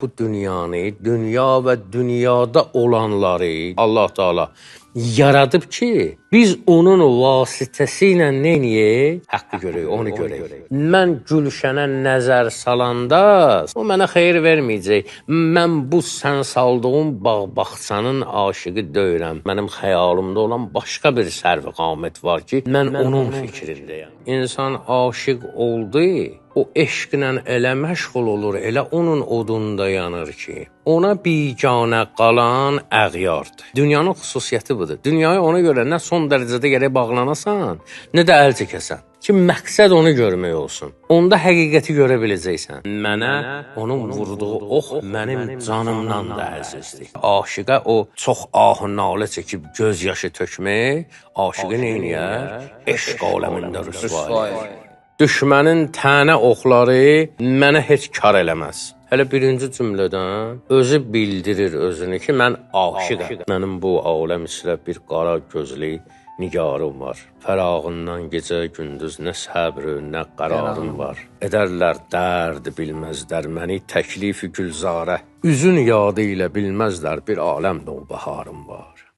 Bu dünyanı, dünya və dünyada olanları Allah Teala yaradıb ki, biz onun vasitəsi ilə nə eləyək? Haqqı görək, onu görək. Mən gülşənə nəzər salanda o mənə xeyir verməyəcək. Mən bu sən saldığın bağ-bağçanın aşiqi deyiləm. Mənim xəyalımda olan başqa bir sərv qamət var ki, mən onun fikrindəyəm. İnsan aşiq oldu, o eşqlə elə məşğul olur, elə onun odunda yanır ki, ona biganə qalan əğyardır. Dünyanın xüsusiyyəti budur. Dünyaya ona görə nə son dərəcədə gərək bağlanasan, nə də əl çəkəsən. Ki, məqsəd onu görmək olsun. Onda həqiqəti görə biləcəksən. Mənə onun vurduğu ox mənim canımdan da əzizdir. Aşiqə o çox ah-ı nalə çəkib göz yaşı tökmək, aşiqi nə eləyər? Eşq aləmində rüsva eləyər. Düşmənin tənə oxları mənə heç kar eləməz. Hələ birinci cümlədən özü bildirir özünü ki, mən aşiqəm. Mənim bu aləm üzrə bir qara gözlü nigarım var. Fərağından gecə gündüz nə səbr, nə qərarım var. Edərlər dərd bilməzlər məni təklifi gülzarə. Üzün yadı ilə bilməzlər bir aləm növbəharım var.